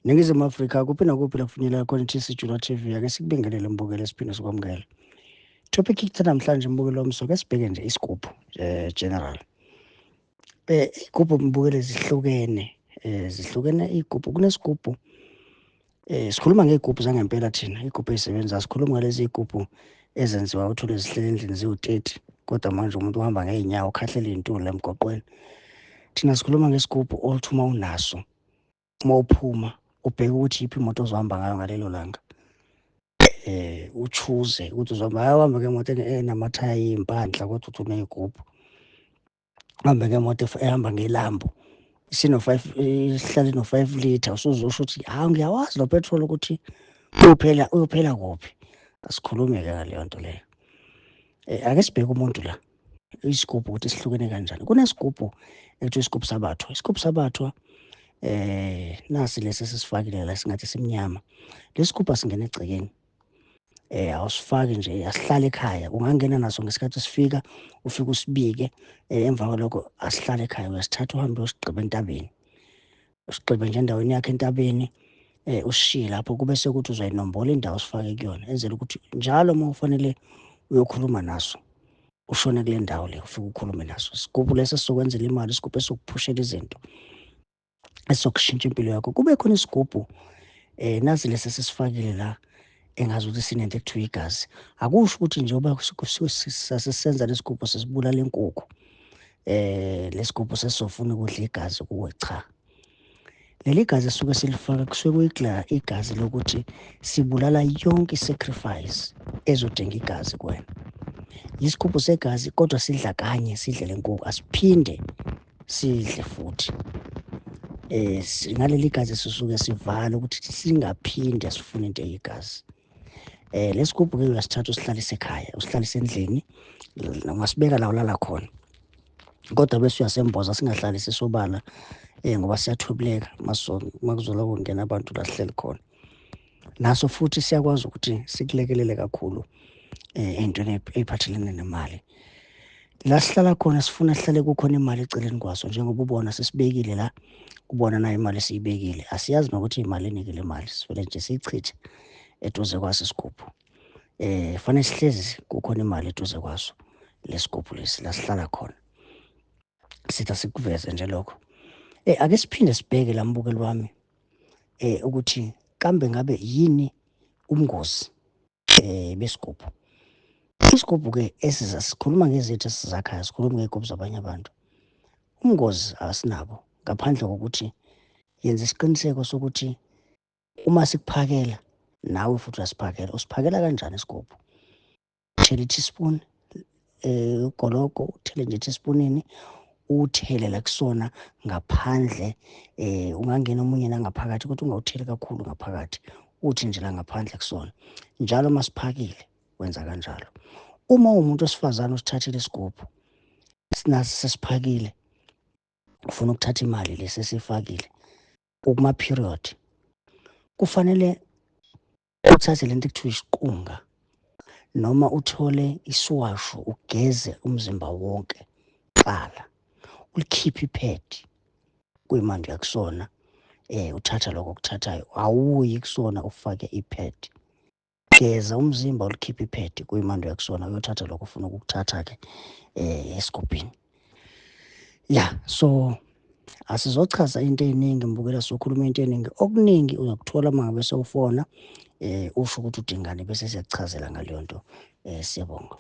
Ningizimu Afrika, kuphi nakuphi la kufinyelela khona i-TC Junior TV, ake sikubingelele mbukeli, siphinde sikwamukele. Topic yethu namhlanje, mbukeli wami, soke sibheke nje isigubhu general. Iy'gubhu, mbukeli, zihlukene, zihlukene iy'gubhu. Kunesigubhu, sikhuluma ngey'gubhu zangempela thina, iy'gubhu ey'sebenzayo. Sikhuluma ngalezi iy'gubhu ezenziwa uthole zihleli endlini ziwu-30, kodwa manje umuntu uhamba ngey'nyawo, ukhahlela iy'ntuli emgwaqweni. Thina sikhuluma ngesigubhu othi uma unaso, uma uphuma ubheke ukuthi yiphi imoto ozohamba ngayo ngalelo langa, uchoose ukuthi uzohamba, hayi, uhambe ngemoto enamathaya ey'mpandla kodwa uthi uney'gubhu, uhambe ngemoto ehamba ngelambu isino-5, ihlale no-5 litre, usuzosho ukuthi hawu, ngiyawazi lo petrol ukuthi uyophela, uyophela kuphi. Asikhulume-ke ngaleyo nto leyo. Ake sibheke umuntu la, isigubhu ukuthi sihlukene kanjani. Kunesigubhu ekuthiwa isigubhu sabathwa. Isigubhu sabathwa, nasi lesi esisifakile la, singathi simnyama. Lesigubhu asingena egcekeni, awusifaki nje, asihlale ekhaya. Ungangena naso ngesikhathi sifika, ufike usibike, emva kwalokho asihlale ekhaya. Uyasithatha uhambe uyosigqiba entabeni, usigqibe nje endaweni yakhe entabeni, usishiye lapho, kube sekuthi uzoyinombola indawo osifake kuyona, enzela ukuthi njalo uma ufanele uyokhuluma naso, ushone kule ndawo le, ufike ukhulume naso. Isigubhu lesi esizokwenzela imali, isigubhu esizokuphushela izinto, esizokushintsha impilo yakho. Kube khona isigubhu, nasi lesi esisifakile la, engazi ukuthi sinento ekuthiwa igazi. Akusho ukuthi njengoba sasisenza lesigubhu sesibulala inkukhu, lesigubhu sesizofuna ukudla igazi kuwe. Cha, leli gazi esuke silifaka kusuke kuyigla igazi lokuthi sibulala yonke i-sacrifice ezodinga igazi kuwena. Isigubhu segazi, kodwa sidla kanye, sidle le nkukhu, asiphinde sidle futhi. Ngaleli gazi sisuke sivala ukuthi singaphinde sifune into eyigazi. Lesigubhu ke uyasithatha usihlalise ekhaya, usihlalise endlini, ungasibeka la ulala khona, kodwa bese uyasemboza, singahlalisi sobala, ngoba siyathwebuleka makuzoloko kungena abantu la sihleli khona. Naso futhi siyakwazi ukuthi sikulekelele kakhulu ey'ntweni ey'phathelene nemali. La sihlala khona sifuna sihlale kukhona imali eceleni kwaso, njengoba ubona sesibekile la, ubona nayo imali esiyibekile. Asiyazi nokuthi imalini-ke le mali, sivele nje siyichithe eduze kwaso isigubhu. Fanele sihlezi kukhona imali eduze kwaso lesigubhu lesi la sihlala khona. Sithi asikuveze nje lokho. Ake siphinde sibheke la, mbukeli wami, ukuthi kambe ngabe yini ubungozi besigubhu. Isigubhu ke esiza, sikhuluma ngezethu esizakhayo, sikhuluma ngey'gubhu zabanye abantu. Ubungozi asinabo ngaphandle kokuthi yenza isiqiniseko sokuthi uma sikuphakela nawe futhi uyasiphakela. Usiphakela kanjani isigubhu? Uthela i-teaspoon, ugologo, uthele nje teaspoonini, uthele la kusona ngaphandle. Ungangena omunye nangaphakathi, kodwa ungawutheli kakhulu ngaphakathi, uthi nje la ngaphandle kusona. Njalo masiphakile wenza kanjalo. Uma uwumuntu wesifazane usithathile isigubhu sinasi, sesiphakile, ufuna ukuthatha imali lesi esifakile, ukuma period, kufanele uthathe lento ekuthiwa isiqunga noma uthole isiwasho, ugeze umzimba wonke qala, ulikhiphe iphedi kuyimanje yakusona. Uthatha lokho okuthathayo, awuyi kusona ufake iphedi. Geza umzimba, ulikhiphe iphedi kuyimando yakusona, uyothatha lokho ufuna ukukuthatha-ke esigubhini ya. So asizochaza into ey'ningi, mbukela, sokhuluma into ey'ningi. Okuningi uyakuthola uma ngabe sewufona, usho ukuthi udingani, bese siyakuchazela ngaleyo nto. Siyabonga.